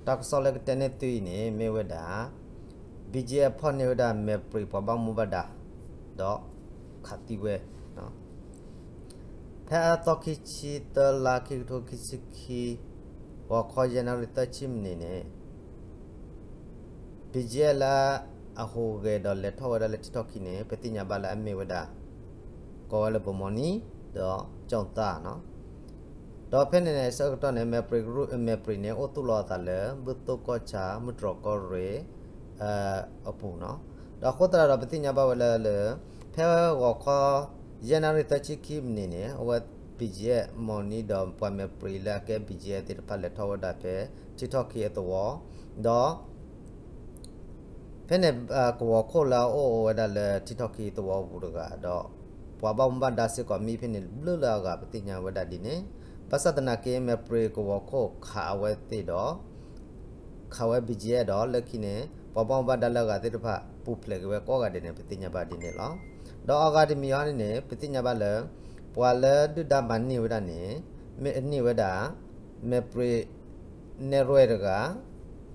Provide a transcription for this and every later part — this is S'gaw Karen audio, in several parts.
တၢ်ကစီၣ်လၢကတဲန့ၢ်သုအံၤန့ၣ် မ့ၢ်ဝဲဒၣ် ဘံၣ်ကၠံၣ်အဲၣ် ဖီၣ်န့ၢ်ဝဲဒၣ် မဲာ်ပြံးပှၤဘၣ်မူဘၣ်ဒါ ဒီးခးသံဝဲ ဖဲအသီခံဆံသၢလါ ခံကထိခံဆံခံ ဂီၤခီယဲၢ်နၣ်ရံၣ်သၢဆံမံးနံးန့ၣ် ဘံၣ်ကၠံၣ်အဲၣ် လၢအဟူးဂဲၤဒီးလဲၤထီၣ်ဝဲဒၣ်လၢထံထီၣ်ခံန့ၣ် ပသ့ၣ်ညါဘၣ်လၢအမ့ၢ်ဝဲဒၣ် ကိးဝဲလၢ ဗိုလ်မှူးနီ ဒီး ကျောင်းသား နီၤ. ဒီးဖဲန့ၣ်န့ၣ် ဆၢကတီၢ်န့ၣ် မဲာ်ပြံးကရူၢ် မဲာ်ပြံးန့ၣ် အိၣ်သူၣ်လီၤအသးလၢ ဘုသိၣ်ကီၢ်ဆၣ် မုၢ်တြီၢ်ကီၢ်ရ့ၣ် အပူၤနီၤ. ဒီးအဃိသတးဒီး ပသ့ၣ်ညါဘၣ်ဝဲလၢလၢ ဖဲဂီၤခီ ယဲၢ်နၣ်ရံၣ်သၢဆံခံမံးနံးန့ၣ် အဝဲ ဘံၣ်ကၠံၣ်အဲၣ် မီၢ်နံဒီးပှၤမဲာ်ပြံးလၢအကဲ ဘံၣ်ကၠံၣ်အဲၣ် သ့ၣ်တဖၣ်လဲၤထီၣ်ဝဲဒၣ်ဖဲ ထံထီၣ်ခံအသဝီ ဒီး ဖဲန့ၣ် ကဝီၤခိၣ်လၢအအိၣ်ဝဲဒၣ်လၢထံထီၣ်ခံသဝီပူၤတဂၤ ဒီးပှၤဘၣ်မူဘၣ်ဒါစ့ၢ်ကီးမံဖဲန့ၣ်တဘျုးလၢအဂၤ ပသ့ၣ်ညါဝဲဒၣ်ဒ်န့ၣ်, ဘၣ်ဆၣ်သနာ်က့ မဲာ်ပြံးကဝီၤခိၣ်ခးအဝဲသ့ၣ်ဒီး ခးဝဲ ဘံၣ်ကၠံၣ်အဲၣ် ဒီးလၢခံန့ၣ် ပှၤဘၣ်မူဘၣ်ဒါလၢအဂၤသ့ၣ်တဖၣ် ပူၤဖျဲးက့ၤဝဲကိးဂၤဒဲးန့ၣ် ပသ့ၣ်ညါဘၣ်ဒ်န့ၣ်လီၤ. ဒီးအဂၤတမံၤဟီန့ၣ်န့ၣ် ပသ့ၣ်ညါဘၣ်လၢ ပှၤလၢဒုၣ်ဒါမၤန့ၢ်ဝဲဒၣ်န့ၣ် မ့ၢ်န့ၢ်ဝဲဒၣ် မဲာ်ပြံး နဲၣ်ရွဲၣ်တဂၤ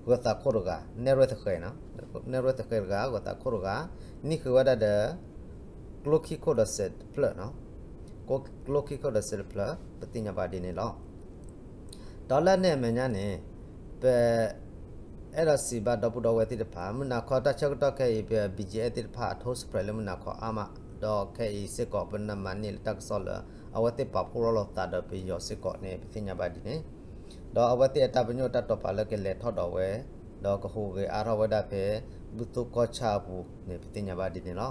ဂၢၤသးခိၣ်တဂၤ နဲၣ်ရွဲၣ်သဃဲၤနီၤ နဲၣ်ရွဲၣ်သဃဲၤတဂၤ ဂၢၤသးခိၣ်တဂၤ နံၣ်ဃုာ်ဝဲဒၣ်ဒီး ကျိခံခိၣ်ဒီးစဲးတဖျၢၣ်နီၤ ကျိခံခိၣ်ဒီးစဲးတဖျၢၣ် ပသ့ၣ်ညါဘၣ်ဒ်န့ၣ်လီၤ. ဒီးလၢန့ၣ်အမဲာ်ညါန့ၣ် ပ အဲၣ်ဒိးစံးဘၣ်ဒီပုၢ်ဒီဝဲၢ်သ့ၣ်တဖၣ် မုၢ်နၤခီတၢ်ဆၢကတီၢ်ခဲအံၤ ပ ဘံၣ်ကၠံၣ်အဲၣ် သ့ၣ်တဖၣ်အထိစဲးလၢမုၢ်နၤခီအါမး, ဒီးခဲအံၤစ့ၢ်ကီး ပနမၤန့ၢ်လၢတၢ်ကစီၣ်လၢ အဝဲသ့ၣ်ပာ်ဖှိၣ်လီၤလိာ်သးဒီးပယီၤစ့ၢ်ကီးန့ၣ် ပသ့ၣ်ညါဘၣ်ဒ်န့ၣ်, ဒီးအဝဲသ့ၣ်အတၢ်ပညိၣ်တၢ်တိာ်ပာ်လၢကလဲၤထီၣ်ဒီးဝဲ ဒီးကဟူးဂဲၤအါထီၣ်ဝဲဒၣ်ဖဲ ဘုသိၣ်ကီၢ်ဆၣ်အပူၤန့ၣ် ပသ့ၣ်ညါဘၣ်ဒ်န့ၣ်လီၤ.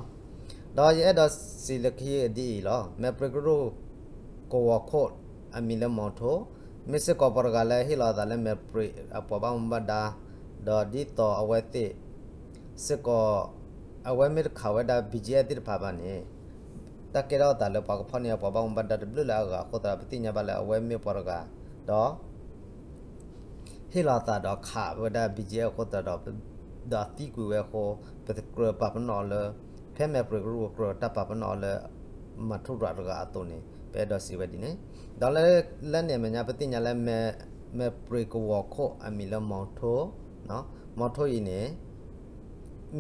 ဒီးယအဲၣ်ဒိးစံးလၢခံဒ်အံၤလီၤ. မဲာ်ပြံးကရူၢ်ကဝီၤခိၣ် အမံၤလၢ မီထိ မ့ၢ်စ့ၢ်ကီးပှၤတဂၤလၢဟ့ၣ်လီၤအသးလၢမဲာ်ပြံးအပှၤဘၣ်မူဘၣ်ဒါ, ဒီးဒ်သိးအဝဲသ့ၣ်စ့ၢ်ကီး အဝဲမ့ၢ်တခးဝဲဒၣ် ဘံၣ်ကၠံၣ်အဲၣ် သ့ၣ်တဖၣ်ဘၣ်န့ၣ် တၢ်ကဲထီၣ်အသးလၢပှၤကဖီၣ်န့ၢ်အပှၤဘၣ်မူဘၣ်ဒါတဘျုးလၢအဂၤအဃိသတး ပသ့ၣ်ညါဘၣ်လၢအဝဲမ့ၢ်ပှၤတဂၤ ဒီး ဟ့ၣ်လီၤအသးဒီးခးဝဲဒၣ် ဘံၣ်ကၠံၣ်အဲၣ် အဃိသတးဒီး ဒီးသံကွံာ်ဝဲအဃိ ပကြၢးပာ်ပနီၣ်အီၤလၢ ဖဲမဲာ်ပြံးကရူၢ်ကကြၢးတၢ်ပာ်ပနီၣ်အီၤလၢ မၤထူရၤတဂၤအသိးန့ၣ် ပအဲၣ်ဒိးစံးဝဲဒ်န့ၣ်, ဒီးလၢ လၢန့ၣ်အမဲာ်ညါ ပသ့ၣ်ညါလၢ မဲာ်ပြံးကဝီၤခိၣ်အမံၤလၢ မီထိ မီထိအံၤန့ၣ်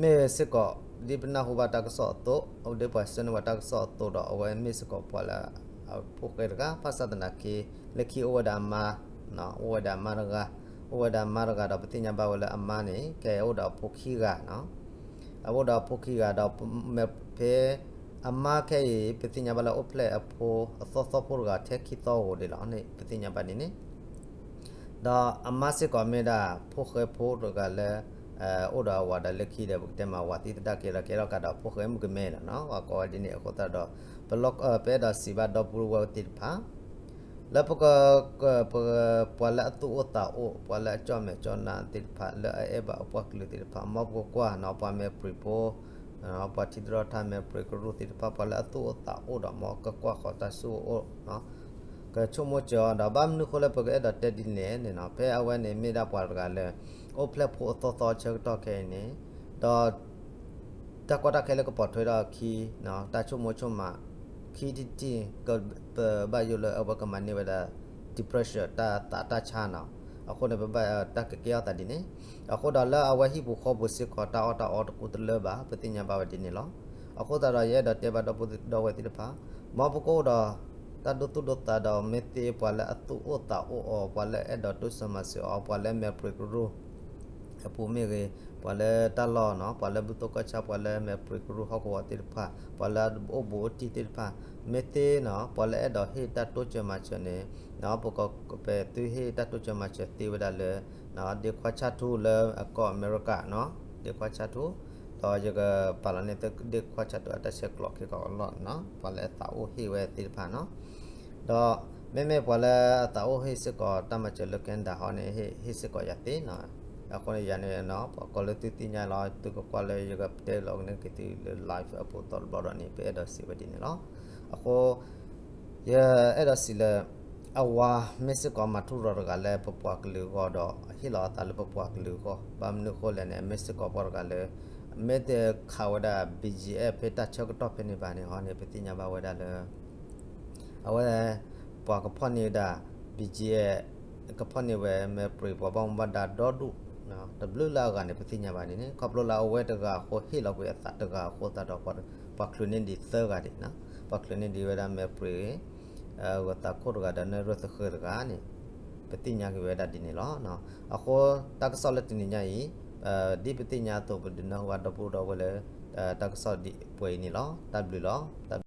မ့ၢ်စ့ၢ်ကီး ဒ်ပနၢ်ဟူဘၣ်တၢ်ကစီၣ်အသိး ဒ်ပှၤဆှၢန့ၢ်ဘၣ်တၢ်ကစီၣ်အသိးဒီး အဝဲမ့ၢ်စ့ၢ်ကီးပှၤလၢ အဖိဃဲတဂၤ ဘၣ်ဆၣ်သနာ်က့ လၢခံအိၣ်ဝဲဒၣ်အမါ, အိၣ်ဝဲဒၣ်အမါတဂၤ, အိၣ်ဝဲဒၣ်အမါတဂၤဒီး ပသ့ၣ်ညါဘၣ်ဝဲလၢအမါန့ၣ် ခဲအံၤအိၣ်ဒီးအဖိခံဂၤနီၤ, အအိၣ်ဒီးအဖိခံဂၤဒီး ဖဲ အမါခဲအံၤ ပသ့ၣ်ညါဘၣ်လၢအိၣ်ဖျဲၣ်အဖိ အသီသီဖိတဂၤထဲခံသီဧိၤဒ်လီၤန့ၣ် ပသ့ၣ်ညါဘၣ်ဒ်န့ၣ် ဒီးအမါစ့ၢ်ကီးမ့ၢ်ဒၣ်ဖိဃဲဖိတဂၤလၢ အိၣ်ဒီးအဝၤဒီးလၢခံဒီး ပကတဲမ့ၢ်ဝၤသံသဒၣ်ကဲထီၣ်ကဲထီၣ်ကဒီးဖိဃဲမုၣ်ကမဲလီၤနီၤ, ပှၤကိးဝဲဒ်န့ၣ်အဃိသတးဒီး ပ ပအဲၣ်ဒိးစံးဘၣ်ဒီပုၢ်ဝဲၢ်သ့ၣ်တဖၣ် လၢပက ပ ပှၤလၢအသူၣ်အိၣ်သးအိၣ် ပှၤလၢအကၠီၣ်မဲာ်ကၠီၣ်နါသ့ၣ်တဖၣ် လၢအအဲၣ်ဘၣ်အပှၤကလုာ်သ့ၣ်တဖၣ် မ်ပကကွၢ်နီၤ ပှၤမဲာ်ပြံးဖိ ပှၤထံတရီထါမဲာ်ပြံးကရူၢ်သ့ၣ်တဖၣ် ပှၤလၢအသူၣ်အိၣ်သးအိၣ်ဒီး မ်ကကွၢ်ဃီၤတၢ်ဆိၣ်ဂ့ၤအိၣ် ကဆိကမိၣ်စၢၤအီၤဒီး ဘၣ်မနုၤဃိလၢပကအဲၣ်ဒိးတဲဒ်န့ၣ်န့ၣ်နီၤ ဖဲအဝဲန့ၣ်မ့ၢ်ဒၣ်ပှၤတဂၤလၢ အိၣ်ဖျဲၣ်ဖိအသီသီဆၢကတီၢ်ခဲအံၤန့ၣ် ဒီး တၢ်ကီတၢ်ခဲလၢကပိာ်ထွဲဒီးအခံ တၢ်ဆိကမိၣ်ဆိကမး ခံထံၣ်တထံၣ် ပဘၣ်ယိၣ်လၢအဝဲကမၤန့ၢ်ဝဲဒၣ် depression တၢ်သးတၢ်ဆါနီၤ, အဃိန့ၣ် ပဘၣ်တၢ်ကကဲထီၣ်သးဒ်န့ၣ်, အဃိဒီးလၢအဝဲဟံၣ်ပူၤဃီပူၤစ့ၢ်ကီး တၢ်အီၣ်တၢ်အီတကူတလၢဘၣ် ပသ့ၣ်ညါဘၣ်ဝဲဒ်န့ၣ်လီၤ. အဃိသတးဒီး ယအဲၣ်ဒိးတဲဘၣ်ဒီပုၢ်ဒီဝဲၢ်သ့ၣ်တဖၣ် မ်ပကအိၣ်ဒီး တၢ်ဒိသူၣ်ဒိသးဒီး မ့ၢ်သ့ပှၤလၢအသူၣ်အိၣ်သးအိၣ်အီၤ ပှၤလၢအဲၣ်ဒိးတိစၢၤမၤစၢၤအီၤ ပှၤလၢမဲာ်ပြံးကရူၢ် အပူၤမ့ၢ်ဂ့ၤ, ပှၤလၢတၢ်လီၢ်နီၤ, ပှၤလၢဘုသိၣ်ကီၢ်ဆၣ်, ပှၤလၢမဲာ်ပြံးကရူၢ်ဟီၣ်ကဝီၤသ့ၣ်တဖၣ်, ပှၤလၢအအိၣ်ဘူးအိၣ်တံၢ်သ့ၣ်တဖၣ်, မ့ၢ်သ့နီၤ, ပှၤလၢအဲၣ်ဒိးဟ့ၣ်တၢ်တိစၢၤမၤစၢၤန့ၣ်, ပက ပသုဟ့ၣ်တၢ်တိစၢၤမၤစၢၤသ့ဝဲဒၣ်လၢ ဒ့ခွါဆၣ်ထူလၢအကီၢ်အမဲရကၤနီၤ, ဒ့ခွါဆၣ်ထူ, ဒီးယကပာ်လီၤန့ၢ်သုဒ့ခွါဆၣ်ထူအတၢ်ဆဲးကျိးခဲကီးအလီၢ်နီၤ, ပှၤလၢအသးအိၣ်ဟ့ၣ်ဝဲသ့ၣ်တဖၣ်နီၤ. ဒီးမ့မ့ၢ်ပှၤလၢအသးအိၣ်ဟ့ၣ်စ့ၢ်ကီးတၢ်မၤစၢၤလၢ Canada ဟီန့ၣ် ဟ့ၣ်စ့ၢ်ကီးယၤသ့နီၤ. အဃိန့ၣ်ယၤန့ၣ် ပှၤကိးလၢသုသ့ၣ်ညါလီၤ သုကကွၢ်လၢယကတဲလီၤကန့ၢ်က့ၤသုလၢ live အပူၤသီတဘျီဒီးန့ၣ် ပအဲၣ်ဒိးစံးဝဲဒ်န့ၣ်လီၤ. အဃိ ယအဲၣ်ဒိးစံးလၢ အဝၤမ့ၢ်စ့ၢ်ကီးမၤထူရၤတဂၤလၢပပှၤကလုာ်အဂီၢ်ဒီး ဟ့ၣ်လီၤအသးလၢပပှၤကလုာ်အဂီၢ် ဘၣ်မနုၤအဃိလဲၣ်န့ၣ် မ့ၢ်စ့ၢ်ကီးပှၤတဂၤလၢ မ့ၢ်တခးဝဲဒၣ် ဘံၣ်ကၠံၣ်အဲၣ် ဖဲတၢ်ဆၢကတီၢ်ဖဲန့ၣ်ဘၣ်န့ၣ်ဟီန့ၣ် ပသ့ၣ်ညါဘၣ်ဝဲဒၣ်လၢ အဝဲ ပှၤကဖီၣ်န့ၢ်ဝဲဒၣ် ဘံၣ်ကၠံၣ်အဲၣ် ကဖီၣ်န့ၢ်ဝဲမဲာ်ပြံၤပှၤဘၣ်မူဘၣ်ဒါဒီဒူၣ် တဘျုးလၢအဂၤန့ၣ် ပသ့ၣ်ညါဘၣ်န့ၣ်န့ၣ် ခီဖျိလၢအဝဲတဂၤအဃိဟ့ၣ်လီၤကွံာ်အသးတဂၤအဃိသတးဒီး ပှၤချုးန့ၢ်ဒံးသၢဂၤဒံး, ပှၤချုးန့ၢ်ဒံးဝဲဒၣ်မဲာ်ပြံၤ ဂီၤသးခိၣ်တဂၤဒီးနဲၣ်ရွဲၣ်သဃၢၤတဂၤန့ၣ် ပသ့ၣ်ညါက့ၤဝဲဒၣ်ဒ်န့ၣ်လီၤ. အဃိတၢ်ကစီၣ်လၢတနံၤညါအံၤ ဒ်ပသ့ၣ်ညါအသိး ပဒုးနၢ်ဟူဘၣ်ဒီပုၢ်ဒီဝဲၢ်လၢ တၢ်ကစီၣ်ဒ်ပှဲၤအံၤန့ၣ်လီၤ. တၢ်ဘျုးလီၤ.